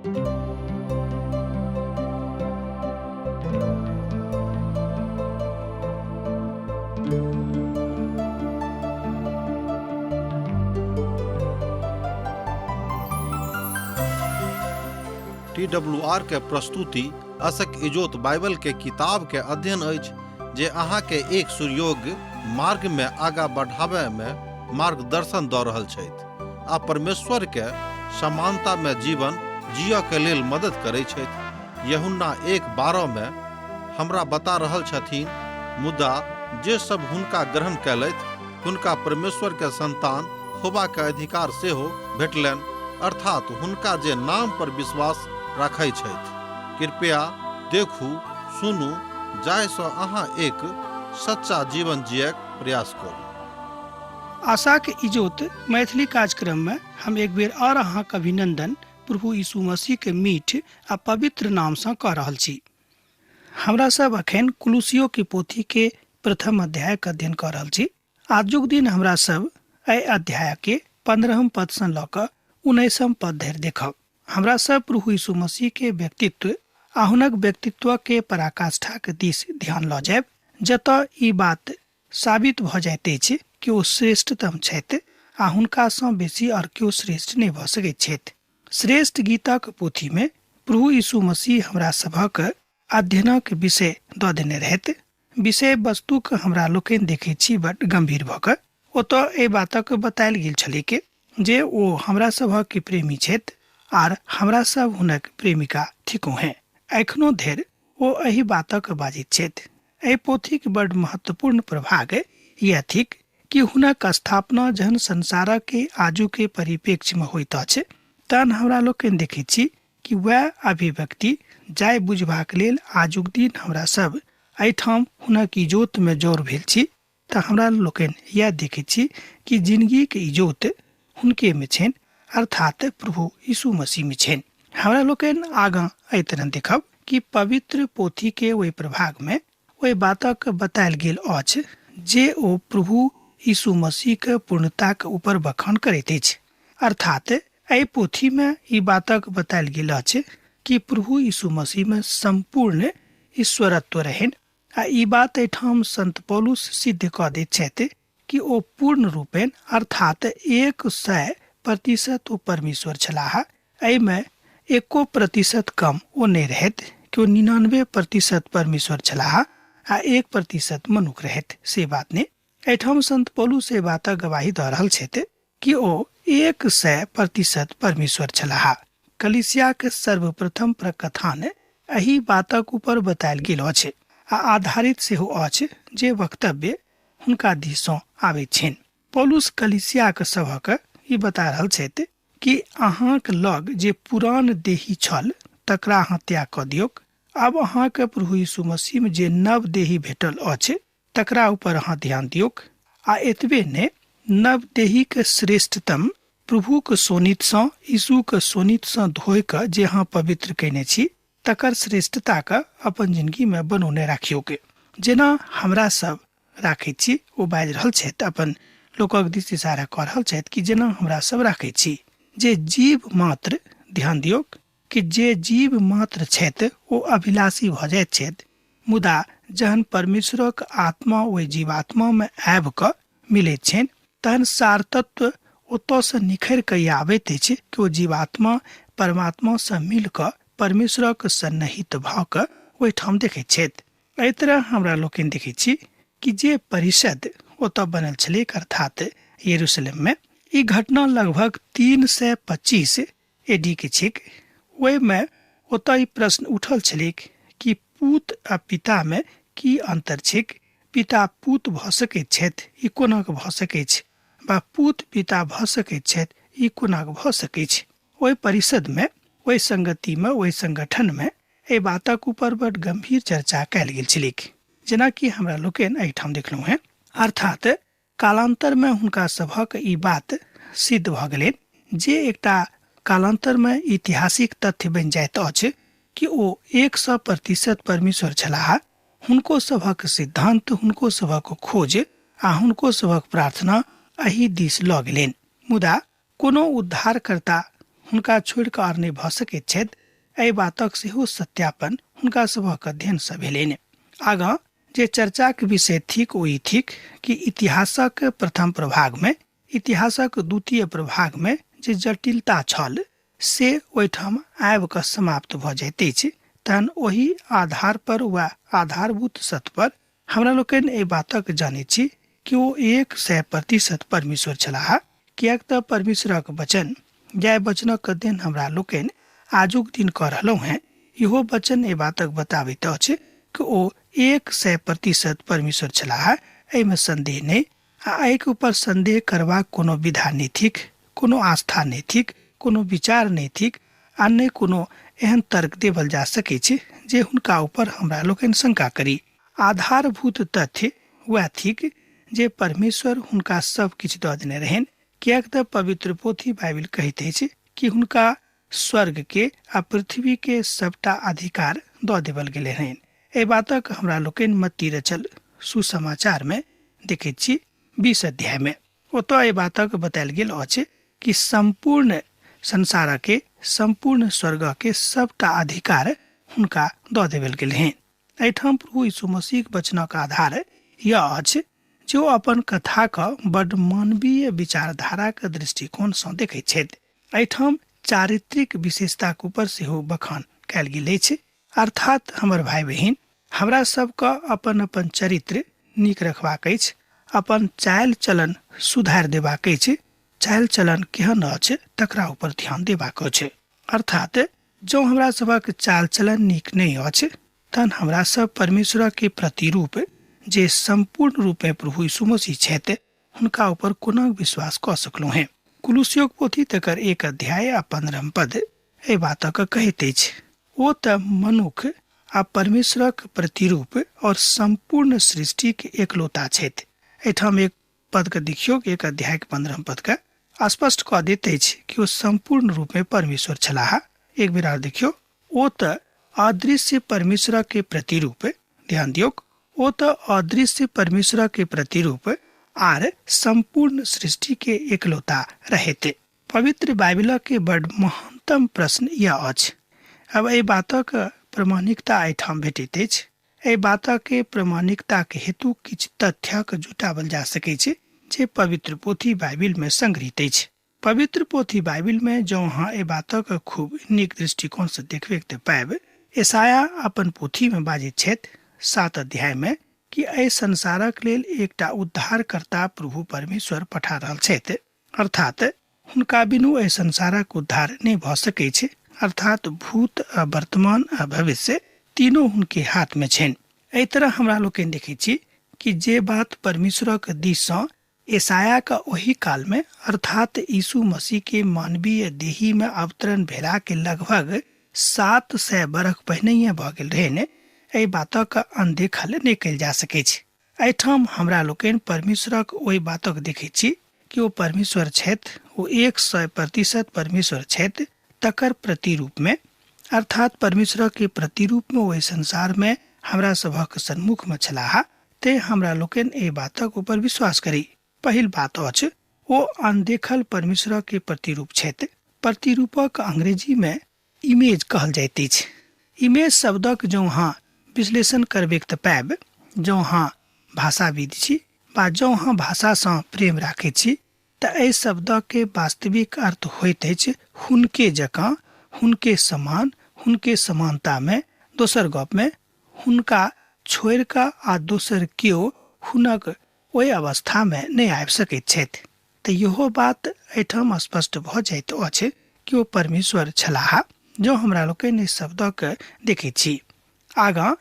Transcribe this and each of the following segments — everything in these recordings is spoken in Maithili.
टी डब्ल्यू आर के प्रस्तुति असक इजोत बाइबल के किताब के अध्ययन अछि जे अहाँ के एक सुयोग्य मार्ग में आगा बढ़ाबय में मार्गदर्शन दऽ रहल छथि आ परमेश्वर के समानता में जीवन जियऽ के लेल मदद करै छथि। यूहन्ना 1:12 में हमरा बता रहल छथिन, मुदा जे सब हुनका ग्रहण कयलथि हुनका परमेश्वर के संतान होबा के अधिकार सेहो भेटलनि, अर्थात हुनका जे नाम पर विश्वास राखै छथि। कृपया देखू, सुनू, जाहि सँ अहाँ एक सच्चा जीवन जियक प्रयास करू। आशाक इजोत मैथिली कार्यक्रम में हम एक बेर और अहाँक अभिनंदन प्रभु यीशु मसीह के मीठ आ पवित्र नाम सँ कऽ रहल छी। हमरा सब अखन कुलुसियो के पोथी के प्रथम अध्याय के अध्ययन कऽ रहल छी। आजुक दिन हमरा सब एहि अध्याय के 15 पद सँ लऽ कऽ 19 पद धरि देखब। हमरा सब प्रभु यीशु मसीह के व्यक्तित्व आ हुनक व्यक्तित्व के पराकाष्ठा के दिस ध्यान लऽ जायब, जतऽ ई बात साबित भऽ जाइत अछि कि ओ श्रेष्ठतम छथि आ हुनका सँ बेसी आओर केओ श्रेष्ठ नहि भऽ सकैत छथि। श्रेष्ठ गीतक पोथी में प्रभु यीशु मसीह हमरा सभक अध्ययनक विषय दऽ देने रहथि। विषय वस्तुक हमरा लोकनि देखैत छी बड गंभीर भऽ कऽ। ओतऽ एहि बातक बतायल गेल छलैक जे ओ हमरा सभक प्रेमी छथि आर हमरा सब हुनक प्रेमिका थिकहुँ हेँ। एखनो धरि ओ एहि बातक बाजैत छथि। एहि पोथीक बड महत्वपूर्ण प्रभाग यैह थिक कि हुनक स्थापना जहन संसारक के आजू के परिप्रेक्ष्य में होइत अछि तहन हमरा लोकनि देखैत छी कि वएह अभिव्यक्ति जाय बुझबाक लेल आजुक दिन हमरा सब एहिठाम हुनक इजोत में जौर भेल छी तऽ हमरा लोकनि यैह देखैत छी कि जिनगीक इजोत हुनके में छनि, अर्थात प्रभु यीशु मसीह में छनि। हमरा लोकनि आगाँ एहि तरह देखब कि पवित्र पोथी के ओहि प्रभाग में ओहि बातक बतायल गेल अछि जे ओ प्रभु यीशु मसीह के पूर्णताक ऊपर बखान करैत अछि। अर्थात एहि पोथी में ई बातक बतायल गेल अछि कि प्रभु यीशु मसीह में संपूर्ण ईश्वरत्व रहनि आ ई बात एहिठाम संत पौलुस सिद्ध कऽ दैत छथि कि ओ पूर्ण रूपेण अर्थात 100% ओ परमेश्वर छलाह। एहिमे एको प्रतिशत कम ओ नहि रहथि कि ओ 99% परमेश्वर छलाह आ 1% मनुख रहथि, से बात नहि। एहिठाम संत पौलुस एहि बातक गवाही दऽ रहल छथि कि ओ 100% परमेश्वर छलाह। कलीसियाक सर्वप्रथम प्रकथान एहि बातक ऊपर बतायल गेल अछि आ आधारित सेहो अछि जे वक्तव्य हुनका दिस सँ आबैत छनि। पौलुस कलीसियाक सभक ई बता रहल छथि कि अहाँक लग जे पुरान देही छल तकरा अहाँ त्याग कऽ दियौक। आब अहाँके प्रभु यीशु मसीह में जे नव देही भेटल अछि तकरा ऊपर अहाँ ध्यान दियौक। आ एतबे नहि, नव देहीक श्रेष्ठतम प्रभुक शोणित सँ, यीशुक शोणित सँ धोइ कऽ जे अहाँ पवित्र कयने छी तकर श्रेष्ठता के अपन जिंदगी में बनौने राखियौक। जेना हमरा सब राखैत छी, ओ बाजि रहल छथि, अपन लोकक दिस इशारा कऽ रहल छथि कि जेना हमरा सब राखैत छी, जे जीव मात्र, ध्यान दियौक कि जे जीव मात्र छथि ओ अभिलाषी भऽ जाइत छथि, मुदा जहन परमेश्वरक आत्मा ओहि जीवात्मा में आबि कऽ मिलैत छनि तहन सारतत्व ओतऽ सँ निखरि कऽ ई आबैत अछि कि ओ जीवात्मा परमात्मा सँ मिल कऽ परमेश्वरक सन्निहित भऽ कऽ ओहिठाम देखैत छथि। एहि तरह हमरा लोकनि देखैत छी कि जे परिषद ओतऽ बनल छलैक अर्थात यरूशलेम में, ई घटना लगभग 325 एडी के छैक। ओहिमे ओतऽ ई प्रश्न उठल छलैक कि पूत आ पिता में की अंतर छैक, पिता पूत भऽ सकैत छथि ई कोना कऽ भऽ सकैछ, वा पूत पिता भऽ सकैत छथि ई कोना कऽ भऽ सकैछ। ओहि परिषद में, ओहि संगति में, ओहि संगठन में एहि बातक ऊपर बड गंभीर चर्चा कयल गेल छलैक, जेना कि हमरा लोकनि एहिठाम देखलहुँ हेँ। अर्थात कालांतर में हुनका सभक ई बात सिद्ध भऽ गेलनि जे एकटा कालांतर में ऐतिहासिक तथ्य बनि जाइत अछि कि ओ 100% परमेश्वर छलाह। हुनको सभक सिद्धांत, हुनको सभक खोज आ हुनको सभक प्रार्थना एहि दिस लऽ गेलनि। मुदा कोनो उद्धारकर्ता हुनका छोड़ि कऽ आर नहि भऽ सकैत छथि, एहि बातक सेहो सत्यापन हुनका सभक अध्ययनसँ भेलनि। आगाँ जे चर्चाक विषय थिक ओ ई थिक कि इतिहासक प्रथम प्रभागमे, इतिहासक द्वितीय प्रभागमे जे जटिलता छल से ओहिठाम आबि कऽ समाप्त भऽ जाइत अछि। तहन ओहि आधार पर वा आधारभूत सत्य पर हमरा लोकनि एहि बातक जानैत छी कि ओ 100% परमेश्वर छलाह, किएक तऽ परमेश्वरक वचन, जाहि वचनक अध्ययन हमरा लोकनि आजुक दिन कऽ रहलहुँ हेँ, इहो वचन एहि बातक बताबैत अछि कि ओ 100% परमेश्वर छलाह, एहिमे संदेह नहि। आ एहिके ऊपर संदेह करबाक कोनो विधा नहि थिक, कोनो आस्था नहि थिक, कोनो विचार नहि थिक, आ नहि कोनो एहन तर्क देवल जा सकैत छै जे हुनका ऊपर हमरा लोकनि शंका करी। आधारभूत तथ्य वएह थिक जे परमेश्वर हुनका सब किछु दऽ देने रहनि, किएक तऽ पवित्र पोथी बाइबिल कहैत अछि कि हुनका स्वर्ग के आ पृथ्वी के सबटा अधिकार दऽ देवल गेल रहनि। एहि बातक हमरा लोकनि मत्ती रचल सुसमाचार मे देखैत छी 20 अध्याय मे। ओतऽ एहि बातक बतायल गेल अछि कि सम्पूर्ण संसार के, सम्पूर्ण स्वर्ग के सबटा अधिकार हुनका दऽ देवल गेल हन। एहिठाम प्रभु यीशु मसीहक वचनक आधार यह अछि जे ओ अपन कथाक बड्ड मानवीय विचारधाराक दृष्टिकोणसँ देखैत छथि। एहिठाम चारित्रिक विशेषताक ऊपर सेहो बखान कयल गेल अछि। अर्थात हमर भाइ बहिन, हमरा सबके अपन अपन चरित्र नीक रखबाक अछि, अपन चालि चलन सुधारि देबाक अछि, चालि चलन केहन अछि तकरा ऊपर ध्यान देबाक अछि। अर्थात जँ हमरा सभक चाल चलन नीक नहि अछि तहन हमरा सब परमेश्वर के प्रतिरूप जे सम्पूर्ण रूपे प्रभु यीशु मसीह छथि हुनका ऊपर कोना विश्वास कऽ सकलहुँ हेँ। कुलुसियोक पोथी तकर 1 अध्याय आ 15 पद एहि बातक कहैत अछि, ओ तऽ मनुख आ परमेश्वरक प्रतिरूप और सम्पूर्ण सृष्टिक एकलौता छथि। एहिठाम एक पद के देखियौ, 1 अध्याय के 15 पद के स्पष्ट कऽ दैत अछि कि ओ सम्पूर्ण रूप में परमेश्वर छलाह। एक बेर आर देखियौ, ओ तऽ अदृश्य परमेश्वर के प्रतिरूप, ध्यान दियौक, ओ तऽ अदृश्य परमेश्वर के प्रतिरूप आर सम्पूर्ण सृष्टि के एकलौता रहैत। पवित्र बाइबिल के बड महानतम प्रश्न यह अछि। अब एहि बातक प्रमाणिकता एहिठाम भेटैत अछि। एहि बातक के प्रमाणिकता के हेतु किछु तथ्यक जुटावल जा सकैत छै जे पवित्र पोथी बाइबिल में संग्रहित अछि। पवित्र पोथी बाइबिल में जँ अहाँ एहि बातक खूब नीक दृष्टिकोण से देखबे तऽ पायब, यशायाह अपन पोथी में बाजैत छथि 7 अध्याय में कि एहि संसारक लेल एकटा उद्धारकर्ता प्रभु परमेश्वर पठा रहल छथि। अर्थात हुनका बिनु एहि संसारक उद्धार नहि भऽ सकैत छै। अर्थात भूत आ वर्तमान आ भविष्य तीनों हुनके हाथ में छनि। एहि तरह हमरा लोकनि देखैत छी कि जे बात परमेश्वरक दिस सँ यशायाह के ओहि काल में, अर्थात यीशु मसीह के मानवीय देही में अवतरण भेला के लगभग 700 बरख पहिनहिए भऽ गेल रहनि, एहि बातक अनदेखल नहि कयल जा सकैछ। एहिठाम हमरा लोकनि परमेश्वरक ओहि बातक देखैत छी कि ओ परमेश्वर छथि, ओ 100% परमेश्वर छथि, तकर प्रतिरूप में, अर्थात परमेश्वर के प्रतिरूप में ओहि संसार में हमरा सभक सन्मुख में छलाह। तें हमरा लोकनि एहि बातक ऊपर विश्वास करी। पहिल बात अछि, ओ अनदेखल परमेश्वर के प्रतिरूप छथि। प्रतिरूपक अंग्रेजी में इमेज कहल जाइत अछि। इमेज शब्दक जँ अहाँ विश्लेषण करबेक तऽ पायब, जँ अहाँ भाषाविद छी वा जँ अहाँ भाषासँ प्रेम राखैत छी तऽ एहि शब्दके वास्तविक अर्थ होइत अछि हुनके जकाँ, हुनके समान, हुनके समानतामे। दोसर गपमे हुनका छोड़ि कऽ आ दोसर केओ हुनक ओहि अवस्थामे नहि आबि सकैत छथि। तऽ इहो बात एहिठाम स्पष्ट भऽ जाइत अछि कि ओ परमेश्वर छलाह, जँ हमरा लोकनि एहि शब्दक देखैत छी। आगाँ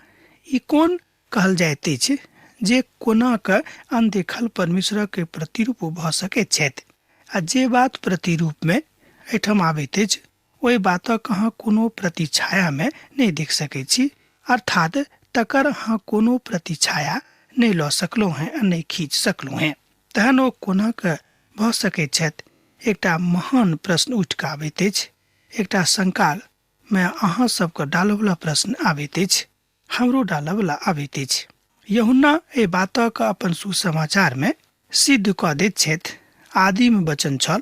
ई कोन कहल जाइत अछि जे कोना कऽ अनदेखल परमेश्वरक प्रतिरूप भऽ सकैत छथि, आ जे बात प्रतिरूपमे एहिठाम आबैत अछि ओहि बातक अहाँ कोनो प्रतिछायामे नहि देख सकैत छी, अर्थात तकर अहाँ कोनो प्रतिछाया नहि लऽ सकलहुँ हेँ आ नहि खींच सकलहुँ हेँ। तहन ओ कोना कऽ भऽ सकैत छथि? एकटा महान प्रश्न उठि कऽ आबैत अछि, एकटा शंकामे अहाँ सबके डालऽवला प्रश्न आबैत अछि, हमरो डालऽवला आबैत अछि। यूहन्ना एहि बातक अपन सुसमाचारमे सिद्ध कऽ दैत छथि, आदिमे वचन छल,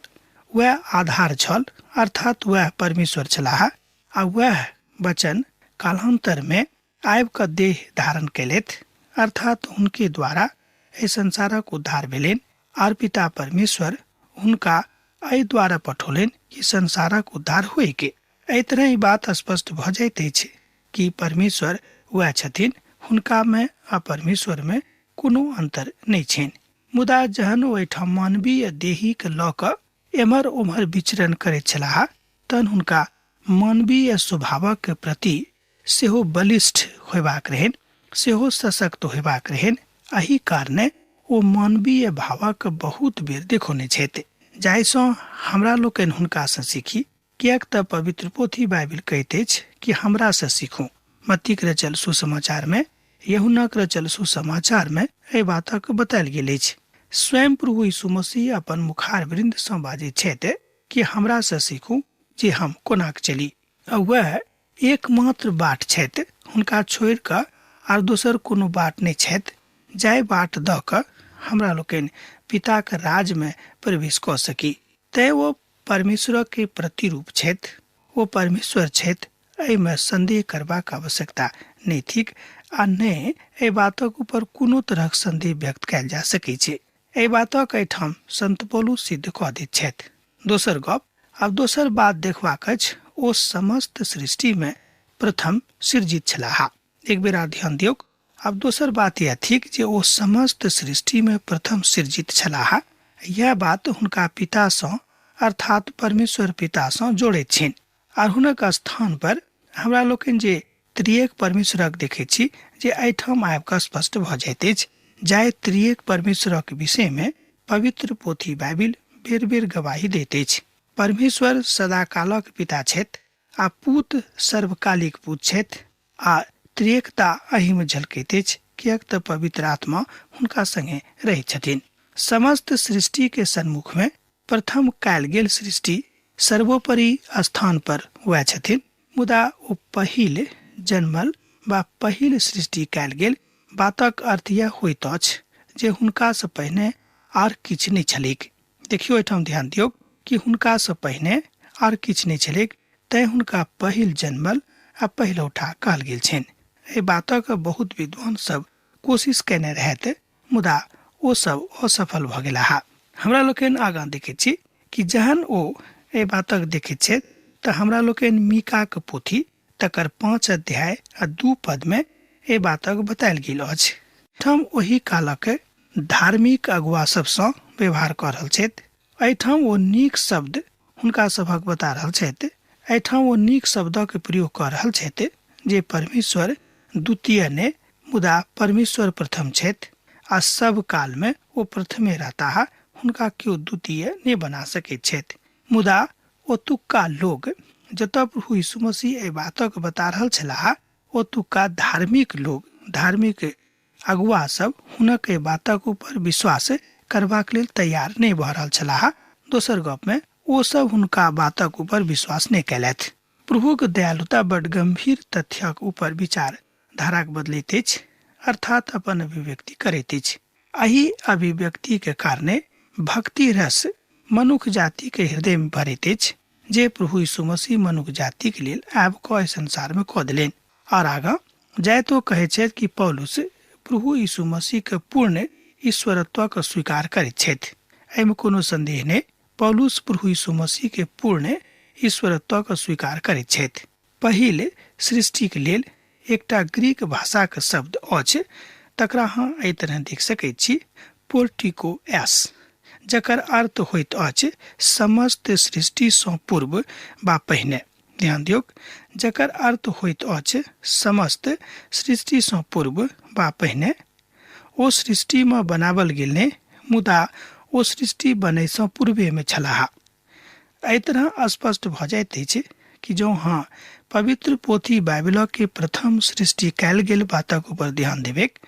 वएह आधार छल, अर्थात वएह परमेश्वर छलाह आ वएह वचन कालांतर में आबि कऽ देह धारण केलथि, अर्थात हुनके द्वारा एहि संसारक उद्धार भेलनि आर पिता परमेश्वर हुनका एहि द्वारा पठौलनि कि संसारक उद्धार होइके। एहि तरह ई बात स्पष्ट भऽ जाइत अछि कि परमेश्वर वएह छथिन, हुनकामे आ परमेश्वरमे कोनो अन्तर नहि छनि। मुदा जहन ओहिठाम मानवीय देहीके लऽ कऽ एम्हर ओम्हर विचरण करैत छलाह तहन हुनका मानवीय स्वभावक प्रति सेहो बलिष्ठ होयबाक रहनि, सेहो सशक्त होयबाक रहनि। एहि कारणे ओ मानवीय भावक बहुत बेर देखौने छथि, जाहिसँ हमरा लोकनि हुनकासँ सीखी, किएक तऽ पवित्र पोथी बाइबिल कहैत अछि कि हमरासँ सीखू। मत्तीक रचल सुसमाचारमे, यूहन्नाक रचल सुसमाचारमे एहि बातक बतायल गेल अछि। स्वयं प्रभु यीशु मसीह अपन मुखार वृन्दसँ बाजैत छथि कि हमरासँ सीखू जे हम कोनाक चली। आ वएह एकमात्र बाट छथि, हुनका छोड़ि कऽ आर दोसर कोनो बाट नहि छथि जाहि बाट दऽ कऽ हमरा लोकनि पिताक राजमे प्रवेश कऽ सकी। तेँ ओ परमेश्वरक प्रतिरूप छथि, ओ परमेश्वर छथि, एहिमे संदेह करबाक आवश्यकता नहि थिक आ नहि एहि बातक ऊपर कोनो तरहक संदेह व्यक्त कयल जा सकैत छै। एहि बातक एहिठाम संत पौलुस सिद्ध कऽ दैत छथि। दोसर गप, आब दोसर बात देखबाक अछि, ओ समस्त सृष्टिमे प्रथम सृजित छलाह। एक बेर आर ध्यान दियौक। आब दोसर बात यैह थिक जे ओ समस्त सृष्टिमे प्रथम सृजित छलाह। यैह बात हुनका पितासँ अर्थात परमेश्वर पितासँ जोड़ैत छनि आर हुनक स्थान पर हमरा लोकनि जे त्रिएक परमेश्वरक देखैत छी जे एहिठाम आबि कऽ स्पष्ट भऽ जाइत अछि, जाहि त्रिएक परमेश्वरक विषयमे पवित्र पोथी बाइबिल बेर बेर गवाही दैत अछि। परमेश्वर सदाकालक पिता छथि आ पूत सर्वकालिक पूत छथि आ त्रिएकता एहिमे झलकैत अछि, किएक तऽ पवित्र आत्मा हुनका संगे रहैत छथिन। समस्त सृष्टि के सन्मुखमे प्रथम कयल गेल सृष्टि सर्वोपरि स्थान पर वएह छथिन, मुदा ओ पहिल जन्मल वा पहिल सृष्टि कयल गेल बातक अर्थ यैह होइत अछि जे हुनकासँ पहिने आर किछु नहि छलैक। देखियौ, एहिठाम ध्यान दियौक कि हुनकासँ पहिने आर किछु नहि छलैक, तैं हुनका पहिल जन्मल आ पहिलौठा कहल गेल छनि। एहि बातक बहुत विद्वान सब कोशिश कयने रहथि, मुदा ओ सब असफल भऽ गेलाह। हमरा लोकनि आगाँ देखैत छी कि जहन ओ एहि बातक देखैत छथि तऽ हमरा लोकनि मीकाक पोथी तकर 5 अध्याय आ 2 पदमे एहि बातक बतायल गेल अछि। एहिठाम ओहि कालक धार्मिक अगुआ सबसँ व्यवहार कऽ रहल छथि। एहिठाम ओ नीक शब्द हुनका सभक बता रहल छथि। एहिठाम ओ नीक शब्दक प्रयोग कऽ रहल छथि जे परमेश्वर द्वितीय ने मुदा परमेश्वर प्रथम छथि आ सब कालमे ओ प्रथमे रहताह, हुनका केओ द्वितीय नहि बना सकैत छथि। मुदा ओतुक्का लोग जतऽ प्रभु यीशु मसीह एहि बातक बता रहल छलाह, ओतुक्का धार्मिक लोग, धार्मिक अगुआ सब हुनक एहि बातक ऊपर विश्वास करबाक लेल तैयार नहि भऽ रहल छलाह। दोसर गपमे ओ सब हुनका बातक ऊपर विश्वास नहि कयलथि। प्रभुक दयालुता बड गंभीर तथ्यक ऊपर विचार धाराक बदलैत अछि, अर्थात अपन अभिव्यक्ति करैत अछि। एहि अभिव्यक्ति के कारणे भक्ति रस मनुख जाति के हृदय में भरैत अछि, जे प्रभु यीशु मसीह मनुख जाति के लेल आबि कऽ एहि संसार में कऽ देलनि। और आगाँ जाइतो कहैत छथि कि पौलुस प्रभु यीशु मसीह के पूर्ण ईश्वरत्वक स्वीकार करैत छथि। एहिमे कोनो संदेह नहि, पौलुस प्रभु यीशु मसीह के पूर्ण ईश्वरत्वक स्वीकार करैत छथि। पहिल सृष्टिक लेल एकटा ग्रीक भाषाक शब्द अछि, तकरा अहाँ एहि तरह देख सकैत छी, पोर्टिको एस, जकर अर्थ होइत अछि समस्त सृष्टिसँ पूर्व वा पहिने। ध्यान दियौक, जकर अर्थ होइत अछि समस्त सृष्टिसँ पूर्व वा पहिने। ओ सृष्टिमे बनावल गेल नहि, मुदा ओ सृष्टि बनैसँ पूर्वेमे छलाह। एहि तरह स्पष्ट भऽ जाइत अछि कि जँ अहाँ पवित्र पोथी बाइबिलके प्रथम सृष्टि कयल गेल बातक ऊपर ध्यान देबैक,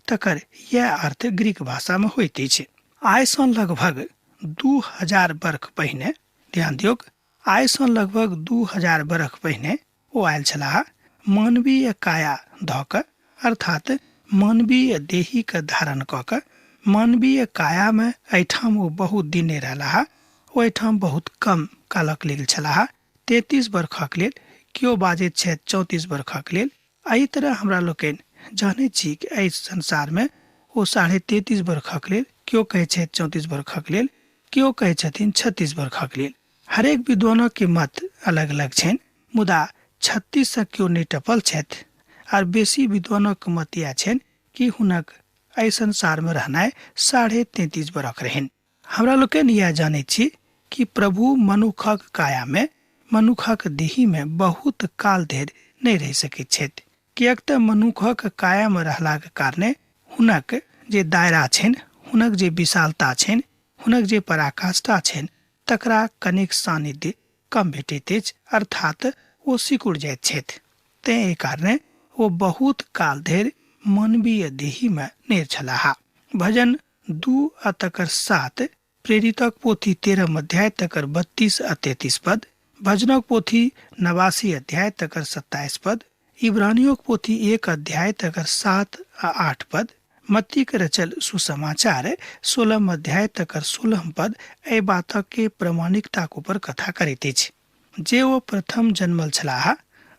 तकर यैह अर्थ ग्रीक भाषामे होइत अछि। आइसँ लगभग 2000 बरख पहिने, ध्यान दियौक, आइसँ लगभग 2000 बरख पहिने ओ आयल छलाह मानवीय काया धऽ कऽ, अर्थात मानवीय देहीके धारण कऽ कऽ। मानवीय कायामे एहिठाम ओ बहुत दिन नहि रहलाह। ओ एहिठाम बहुत कम कालक लेल छलाह, 33 बरखक लेल, केओ बाजैत छथि 34 बरखक लेल। एहि तरह हमरा लोकनि जानैत छी कि एहि संसारमे ओ 33.5 बरखक लेल, केओ कहै छथि 34 बरखक लेल, केओ कहै छथिन 36 बरखक लेल। हरेक विद्वानक के मत अलग अलग छनि, मुदा 36 से केओ नहि टपल छथि। आर बेसी विद्वानक मत इएह छनि कि हुनक एहि संसारमे रहनाइ 33.5 बरख रहनि। हमरा लोकनि इएह जानैत छी कि प्रभु मनुखक कायामे, मनुखक देहीमे बहुत काल धरि नहि रहि सकैत छथि, किएक तऽ मनुखक कायामे रहलाक कारणे हुनक जे दायरा छनि, हुनक जे विशालता छनि, हुनक जे पराकाष्ठा छनि, तकरा कनेक सानिध्य कम भेटैत अछि, अर्थात ओ सिकुड़ जाइत छथि। तेँ एहि कारणे ओ बहुत काल धरि मानवीय देहीमे नहि छलाह। भजन 2 आ तकर 7, प्रेरितक पोथी 13 अध्याय तकर 32 आ 33 पद, भजनक पोथी 89 अध्याय तकर 27 पद, इब्रानियोक पोथी 1 अध्याय तकर 7 आ 8 पद, मत्तीक रचल सुसमाचार 16 अध्याय तकर 16 पद एहि बातक के प्रमाणिकताक ऊपर कथा करैत अछि जे ओ प्रथम जन्मल छलाह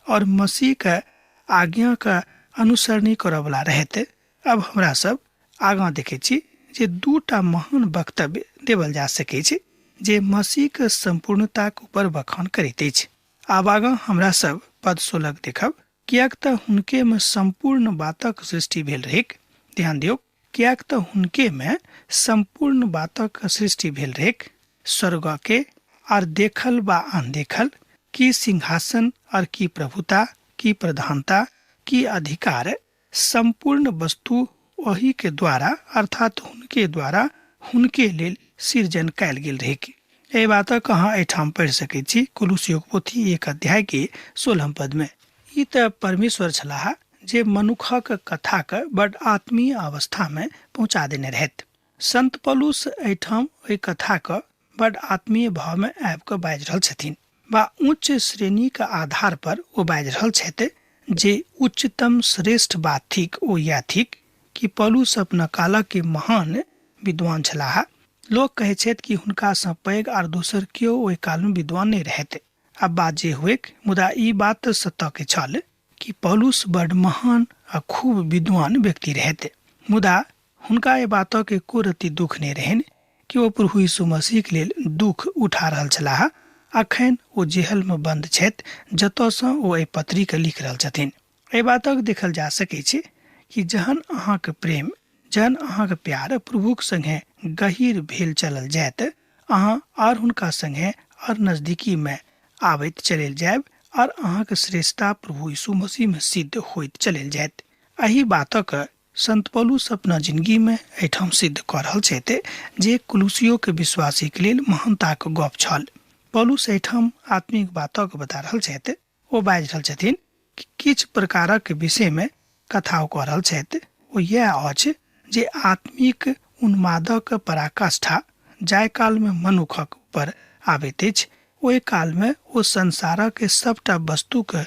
और मसीह के आज्ञा के अनुसरणी करऽवला रहैत। अब हमरा सब आगाँ देखै छी जे दूटा महान वक्तव्य देवल जा सकै छै जे मसीह के सम्पूर्णताक ऊपर बखान करैत अछि। आब आगाँ हमरा सब पद 16 देखब, किएक तऽ हुनके में सम्पूर्ण बातक सृष्टि भेल रहैक। ध्यान दियौ, किएक तऽ हुनके में सम्पूर्ण बातक सृष्टि भेल रहैक, स्वर्ग के आर देखल बा अनदेखल, की सिंहासन और की प्रभुता, की प्रधानता, की अधिकार, सम्पूर्ण वस्तु ओही के द्वारा अर्थात हुनके द्वारा हुनके लेल सृजन कयल गेल रहैक। एहि बातक अहाँ एहिठाम पढ़ि सकैत छी कुलुसियोक पोथी 1 अध्याय के 16 पद में। ई तऽ परमेश्वर छलाह जे मनुखक कथाक बड आत्मीय अवस्था में पहुँचा देने रहथि। संत पौलुस एहिठाम ओहि कथाक बड आत्मीय भाव में आबि कऽ बाजि रहल छथिन बा उच्च श्रेणीक आधार पर ओ बाजि रहल छथि जे उच्चतम श्रेष्ठ बात थिक ओ इएह थिक कि पौलुस अपना कालक के महान विद्वान छलाह। लोक कहै छथि कि हुनकासँ पैघ आर दोसर केओ ओहि कालमे विद्वान नहि रहथि। आब बात जे हुएक, मुदा ई बात तऽ सत्य के छल कि पौलुस बड महान आ खूब विद्वान व्यक्ति रहथि, मुदा हुनका एहि बातक एको रत्ती दुख नहि रहनि कि ओ प्रभु यीशु मसीहक लेल दुख उठा रहल छलाह। अखन ओ जेहलमे बन्द छथि जतयसँ ओ एहि पत्रीके लिख रहल छथिन। एहि बातक देखल जा सकै छै कि जहन अहाँके प्रेम, जहन अहाँके प्यार प्रभुक संगे गहीर भेल चलल जायत, अहाँ आर हुनका संगे आर नजदीकीमे आबैत चलल जायब आर अहाँके श्रेष्ठता प्रभु यीशु मसीहमे सिद्ध होइत चलल जायत। एहि बातक संत पौलुस अपना जिंदगीमे एहिठाम सिद्ध कऽ रहल छथि जे कुलुसियोके विश्वासीके लेल महानताक गप छल। पौलुस एहिठाम आत्मिक बातक बता रहल छथि। ओ बाजि रहल छथिन कि किछु प्रकारक विषयमे कथा ओ कऽ रहल छथि। ओ इएह अछि जे आत्मिक उन्मादक पराकाष्ठा जाहि कालमे मनुखक ऊपर आबैत अछि ओहि कालमे ओ संसारक सभटा वस्तुके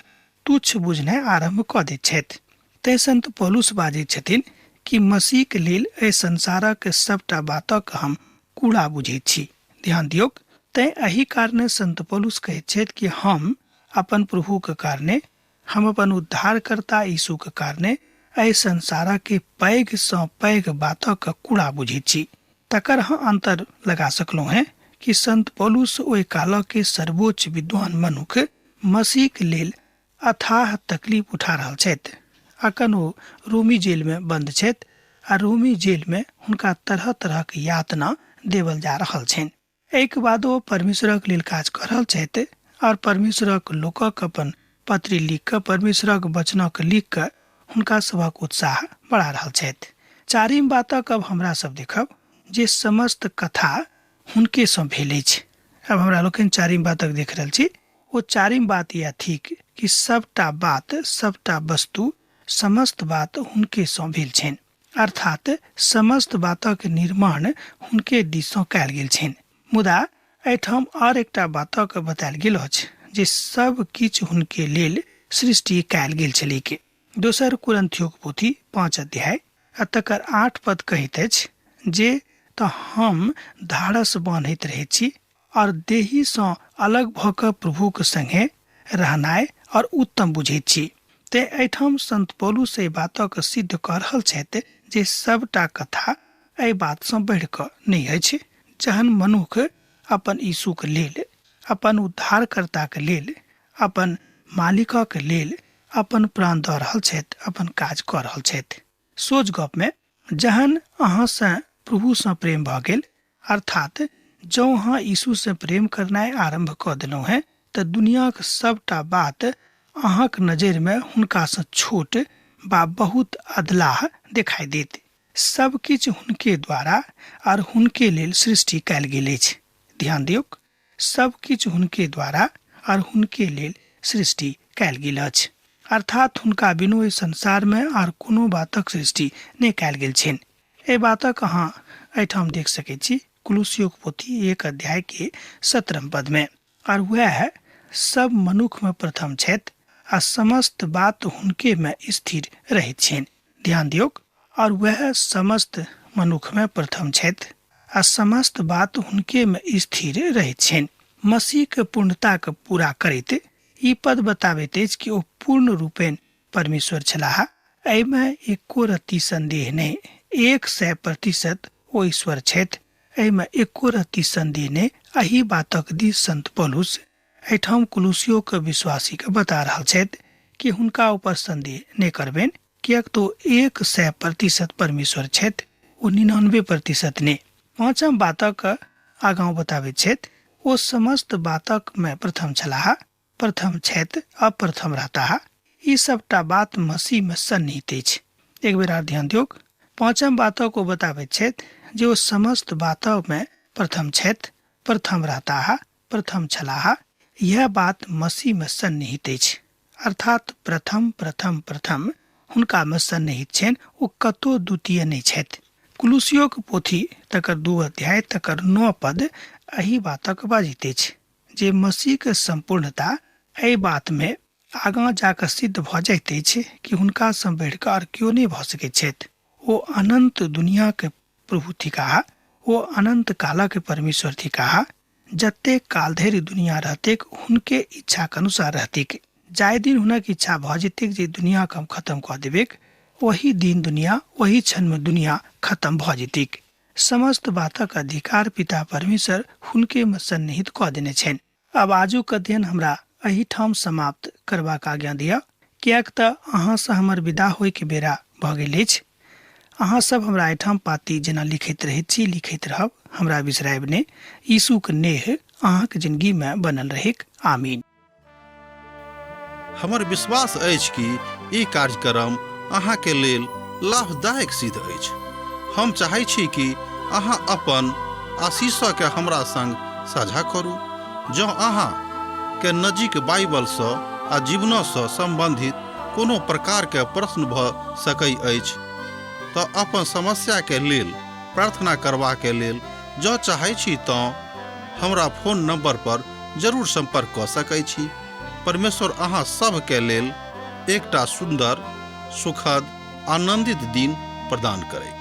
तुच्छ बुझनाइ आरम्भ कऽ दैत छथि। तैं संत पौलुस बाजैत छथिन कि मसीहके लेल एहि संसारक सभटा बातक हम कूड़ा बुझैत छी। ध्यान दियौक, तैं एहि कारणे संत पौलुस कहैत छथि कि हम अपन प्रभुके कारणे, हम अपन उद्धारकर्ता यीशुके कारणे एहि संसारक पैघ सँ पैघ बातक कूड़ा बुझैत छी। तकर अहाँ अंतर लगा सकलहुँ हेँ कि संत पौलुस ओहि कालक सर्वोच्च विद्वान मनुख मसीहके लेल अथाह तकलीफ उठा रहल छथि। अखन ओ रोमी जेलमे बन्द छथि आ रोमी जेलमे हुनका तरह तरहक यातना देवल जा रहल छनि। एहिके बाद ओ परमेश्वरक लेल काज कऽ रहल छथि आओर परमेश्वरक लोकक अपन पत्री लिख कऽ, परमेश्वरक वचनक लिख कऽ हुनका सभक उत्साह बढ़ा रहल छथि। चारिम बातक अब हमरा सब देखब जे समस्त कथा हुनकेसँ भेल अछि। अब हमरा लोकनि चारिम बातक देख रहल छी। ओ चारिम बात इएह थिक कि सबटा बात, सबटा वस्तु, समस्त बात हुनकेसँ भेल छनि, अर्थात समस्त बातक निर्माण हुनके दिससँ कयल गेल छनि। मुदा एहिठाम आर एकटा बातक बतायल गेल अछि जे सब किछु हुनके लेल सृष्टि कयल गेल छलैक। दोसर कुरन्थियोक पोथी 5 अध्याय आ तकर 8 पद कहैत अछि जे तऽ हम धाड़स बान्हैत रहैत छी आओर देहीसँ अलग भऽ कऽ प्रभुक संगे रहनाइ आओर उत्तम बुझैत छी। तेँ एहिठाम संत पौलुस एहि बातक सिद्ध कऽ रहल छथि जे सबटा कथा एहि बातसँ बढ़ि कऽ नहि अछि। जहन मनुख अपन यीशुक लेल, अपन उद्धारकर्ताक लेल, अपन मालिकक लेल अपन प्राण दऽ रहल छथि, अपन काज कऽ रहल छथि। सोझ गपमे जहन अहाँसँ प्रभुसँ प्रेम भऽ गेल, अर्थात जँ अहाँ यीशुसँ प्रेम करनाइ आरम्भ कऽ देलहुँ हेँ तऽ दुनियाक सबटा बात अहाँक नजरिमे हुनकासँ छोट बा बहुत अधलाह देखाइ देत। सब किछु हुनके द्वारा आर हुनके लेल सृष्टि कयल गेल अछि। ध्यान दियौक, सब किछु हुनके द्वारा आर हुनके लेल सृष्टि कयल गेल अछि। अर्थात हुनका बिनु एहि संसारमे आर कोनो बातक सृष्टि नहि कयल गेल छनि। एहि बातक अहाँ एहिठाम देख सकैत छी कुलुसियोक पोथी 1 अध्याय के 17 पद में। आर वएह सब मनुख में प्रथम छथि आ समस्त बात हुनके में स्थिर रहैत छनि। ध्यान दियौक, और वएह समस्त मनुख में प्रथम छथि आ समस्त बात हुनके में स्थिर रहैत छनि। मसीह के पूर्णता के पूरा करैत ई पद बताबैत अछि कि ओ पूर्ण रूपेण परमेश्वर छलाह। एहिमे एको रत्ती संदेह नहि, 100% ओ ईश्वर छथि, एहिमे एको रत्ती संदेह नहि। एहि बातक दिस संत पौलुस एहिठाम कुलुसियो के विश्वासी के बता रहल छथि कि हुनका ऊपर संदेह नहि करबनि, किएक तो 100% परमेश्वर छथि, ओ 99% नहि। पाँचम बातक आगाँ बताबैत छथि, ओ समस्त बातक में प्रथम छलाह, प्रथम छथि, अप्रथम रहताह। ई सबटा बात मसीह में सन्निहित अछि। एक बेर आर ध्यान दियौक, पाँचम बातक ओ बताबैत छथि जे ओ समस्त बातक में प्रथम छथि, प्रथम रहताह, प्रथम छलाह। यह बात मसीह में सन्निहित अछि, अर्थात प्रथम प्रथम प्रथम हुनका में सन्निहित छनि, ओ कतौ द्वितीय नहि छथि। कुलुसियोक पोथी तकर 2 अध्याय तकर 9 पद एहि बातक बाजैत अछि जे मसीह के सम्पूर्णता एहि बात में आगाँ जाकऽ सिद्ध भऽ जाइत अछि कि हुनका सँ बढ़ि कऽ आर केओ नहि भऽ सकैत छथि। ओ अनंत दुनिया के प्रभु थिकाह, ओ अनंत कालक परमेश्वर थिकाह। जतेक काल धरि दुनिया रहतेक हुनके इच्छाक अनुसार रहतेक। जाहि दिन हुनक इच्छा भऽ जेतेक जे दुनिया के हम खत्म कऽ देबेक, ओही दिन दुनिया, ओही क्षण में दुनिया खत्म भऽ जेतेक। समस्त बातक अधिकार पिता परमेश्वर हुनके में सन्निहित कऽ देने छनि। आब आजुक अध्ययन हमरा एहिठाम समाप्त करबाक आज्ञा दिअ, किएक तऽ अहाँसँ हमर विदा होइके बेरा भऽ गेल अछि। अहाँ सब हमरा एहिठाम पाती जेना लिखैत रहैत छी, लिखैत रहब, हमरा बिसरायब नहि। यीशुक नेह अहाँक जिनगीमे बनल रहैक। आमीन। हमर विश्वास अछि कि ई कार्यक्रम अहाँके लेल लाभदायक सिद्ध अछि। हम चाहै छी कि अहाँ अपन आशीषके हमरा संग साझा करू। जँ अहाँ के नजीक बाइबलसँ आ जीवनसँ सम्बन्धित कोनो प्रकारके प्रश्न भऽ सकै अछि तऽ अपन समस्याके लेल प्रार्थना करबाके लेल जँ चाहै छी तँ हमरा फोन नंबर पर जरूर संपर्क कऽ सकै छी। परमेश्वर अहाँ सभके लेल एकटा सुन्दर, सुखद, आनंदित दिन प्रदान करैत।